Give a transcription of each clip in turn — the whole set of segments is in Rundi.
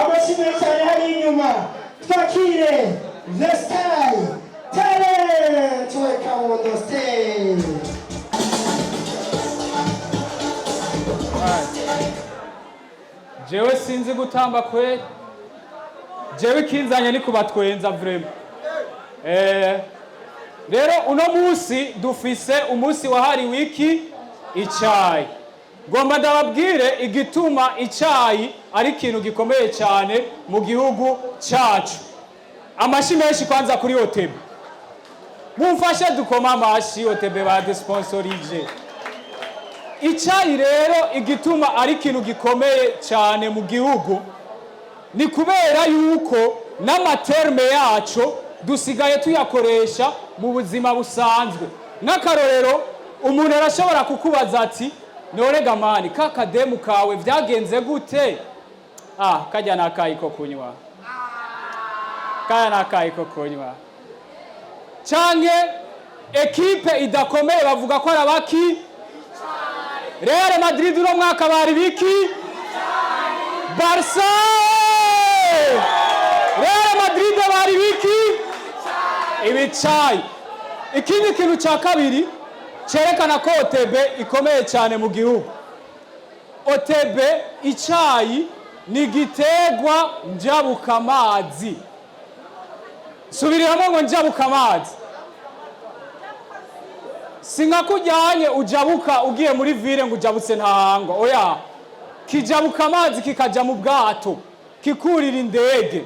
Amashyi menshi cyane hari inyuma. Twakire the Sky Talent. Welcome on the stage. Jewe sinzi gutamba kweli. Jewe ikinzanye ni kubatwenza vraiment. Rero uno munsi dufise umunsi wahariwe iki? Icayi. Ngomba ndababwire igituma icayi ari ikintu gikomeye cyane mu gihugu cyacu. Amashi menshi kwanza kuri OTB. Mumfashe dukoma amashi OTB badusponsorije. Icyayi rero, igituma ari ikintu gikomeye cyane mu gihugu ni kubera yuko n'ama termes yacu dusigaye tuyakoresha mu buzima busanzwe. Nk'akarorero, umuntu arashobora kukubaza ati: "None gamani ka kademu kawe vyagenze gute?" "Ah, kajya nakayi ko kunywa, kaya nakayi ko kunywa." Canke ekipe idakomeye bavuga ko ari abaki? Real Madrid uno mwaka bari biki? Barca, Real Madrid bari biki? Ibicayi. Ikindi kintu cya kabiri cyerekana ko OTB ikomeye cyane mu gihugu, OTB, icyayi ni igiterwa njabukamazi. Subiriramo ngo njabukamazi. Si nka kujyanye ujabuka ugiye muri ville ngo ujabutse Ntahangwa. Oya, kijabuka amazi, kikaja mu bwato, kikurira indege.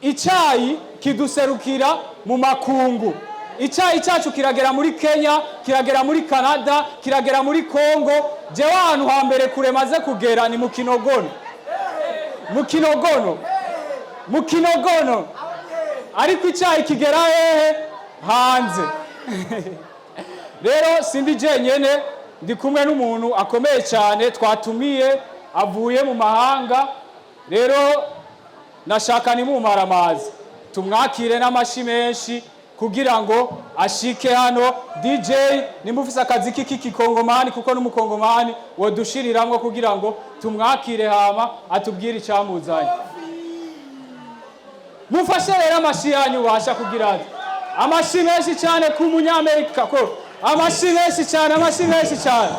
Icyayi kiduserukira mu makungu. Icyayi cyacu kiragera muri Kenya, kiragera muri Canada, kiragera muri Congo. Jewe ahantu hambere kure maze kugera ni mu Kinogono, mu Kinogono, mu Kinogono. Ariko icyayi kigera hehe? Hanze. Rero sindi jenyene, ndi kumwe n'umuntu akomeye cyane twatumiye avuye mu mahanga. Rero nashaka nimumara amazi, tumwakire n'amashi menshi kugira ngo ashike hano. DJ, nimba ufise akazi k'ikikongomani, kuko n'umukongomani, wodushiriramwo kugira ngo tumwakire, hama atubwire icyamuzanye. Mufashe rero amashi yanyu ubasha kugira ati amashi menshi cyane ku munyamerika, ko amashi menshi cyane, amashi menshi cyane.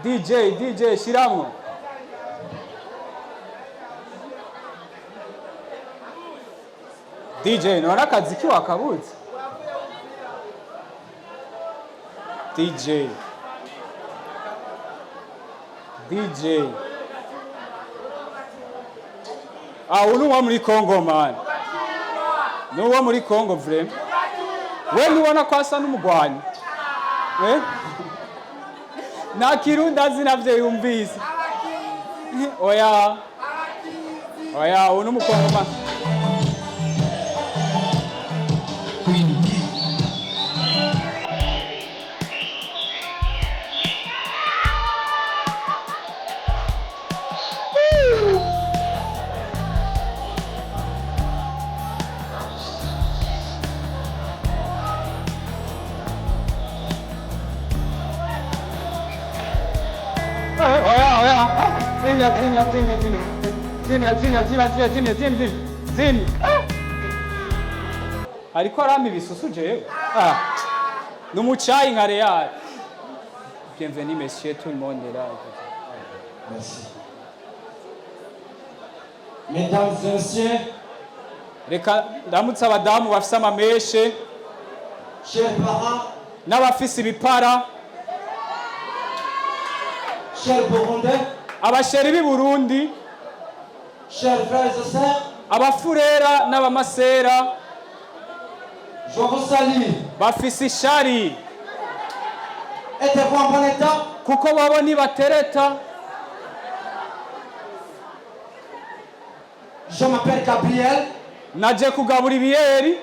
DJ, DJ, shiramwo. DJ, none akazi ki wakabuze? DJ, DJ. Ah, uyu ni uwo muri Congo man, ni uwo muri Congo vraiment. We ntubona ko asa n'umugwanyi? Eh? Nta Kirundi azi, navyo yumvise. Oya, oya, uyu ni umukongomani. Queen B. Oya, oya, zimya, zimya, zimya, zimya, zimya, zimya, zimya, zimya, zimya, zimya, zimya, zimya. Ariko arampa ibisusu jewe. Ah, ni umucayi nka Real. Bienvenue monsieur, tout le monde est là. Merci. Mesdames et messieurs, Reka ndamutse abadamu bafise ama mèches chers parents, n'abafise ibipara, chers Burundais, abasheri b'i Burundi, chers frères et sœurs, abafurera n'abamasera je vous salue. Bafise ishari. Êtes-vous en bon état? Kuko babo nibatereta. Je m'appelle Gabriel. Naje kugabura ibiyeri.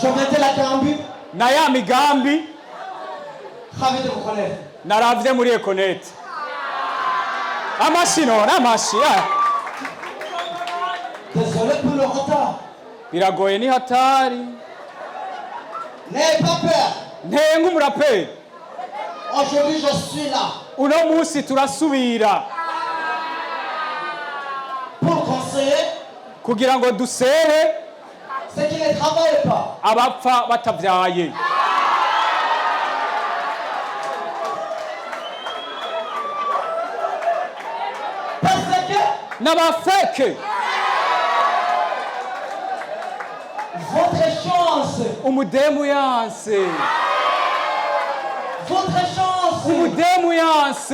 Je viens de la Gambie. Na ya migambi. Ravi de vous connaître. Naravye muri Econet. Amashi none, amashi, ah. Désolé pour le retard. Biragoye, ni hatari. N'ayez pas peur. Nteye nk'umuraperi. Aujourd'hui, je suis là Uno munsi turasubira pour conseiller kugira ngo dusehe ceux qui ne travaillent pas. Abapfa batavyaye. Parce que N'abafeke. Votre chance, Umudemu yanse, votre chance umudemu yanse,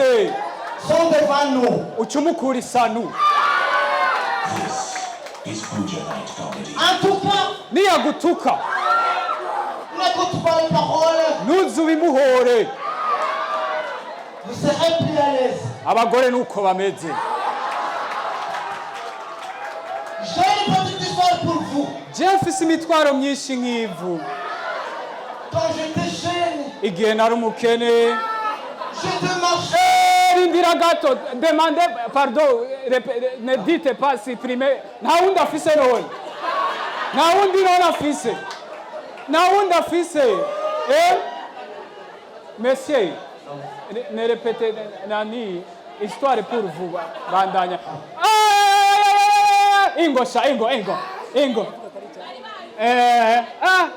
sont devant nous. Uca umukura isanu. This is Buja Night Comedy. En tout cas, Niyagutuka, n'écoute pas les paroles, ntuze ubimuhore. Vous serez plus à l'aise. Abagore nuko bameze. J'ai une petite histoire pour vous. Je mfise imitwaro myinshi nk'ivu. Quand j'étais jeune, Igihe nari umukene, j'étais marché. Eh, rindira gato, demande pardon, ne dites pas supprimer. Nta wundi afise none, nta wundi none afise, nta wundi afise. Eh, monsieur, ne répétez nani histoire pour vous. Bandanya. Eh, ingo sha, ingo, ingo, ingo. Eh, ah,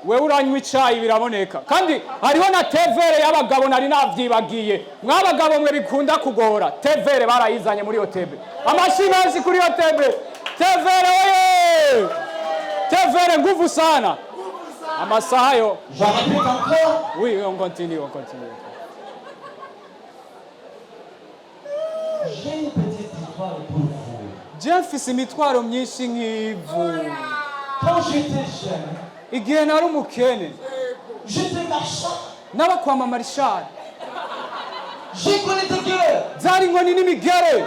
wewe uranywa icayi biraboneka. Kandi hariho na thé vert y'abagabo, nari navyibagiye. Mw'abagabo mwe bikunda kugora, thé vert barayizanye muri OTB. Amashi menshi kuri OTB. Thé vert oye! Thé vert nguvu sana. Amasaha yo. J'en répète encore. Oui, on continue, on continue. J'ai une petite histoire pour vous. Je mfise imitwaro myinshi nk'ivu. Quand j'étais jeune, Igihe nari umukene, j'étais marchand. N'abakwamamarishari. J'ai connu des guerres. Zari inkoni n'imigere.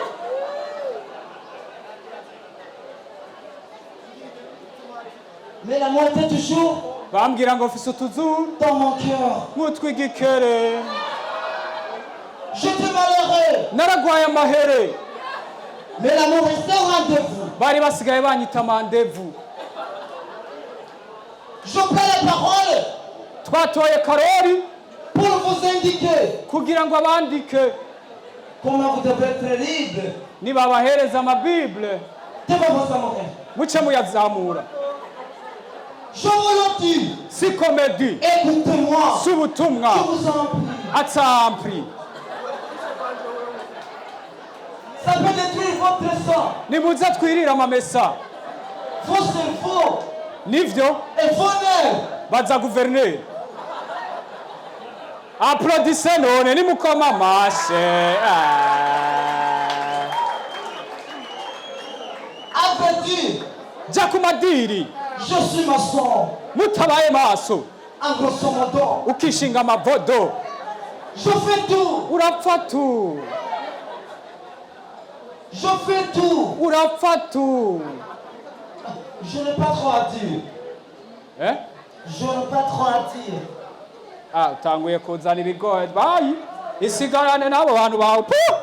Mais l'amour était toujours Bambwira ngo mfise utuzuru dans mon cœur. Nk'utw'igikere. J'étais malheureux. Naragwaye amahere. Mais l'amour restait au rendez-vous. Bari basigaye banyita mandevu. Je prends les paroles Twatoye Karori pour vous indiquer kugira ngo abandike comment vous devez être libre nibabahereza amabible devant vos amoureux. Muce muyazamura. Je vous le dis, Si comédie, écoutez-moi. Si ubutumwa. Je vous en prie. Atsampri. Ça peut détruire votre sang, Nimuze twirire amamesa. Vos cerveaux Nivyo. Et vos nerfs. Baza guverineri. Applaudissez none, nimukoma amashe. Ah. À vrai dire, Jya ku madiri. Je suis maçon. Mutabaye maso, En grosso modo, ukishinga amavodo, je fais tout. Urapfa tu. Je fais tout. Urapfa tu. Je n'ai pas trop à dire. Eh? Je n'ai pas trop à dire. Ah, utanguye kuzana ibigoye bayi isigarane n'abo bantu bawe. Puh!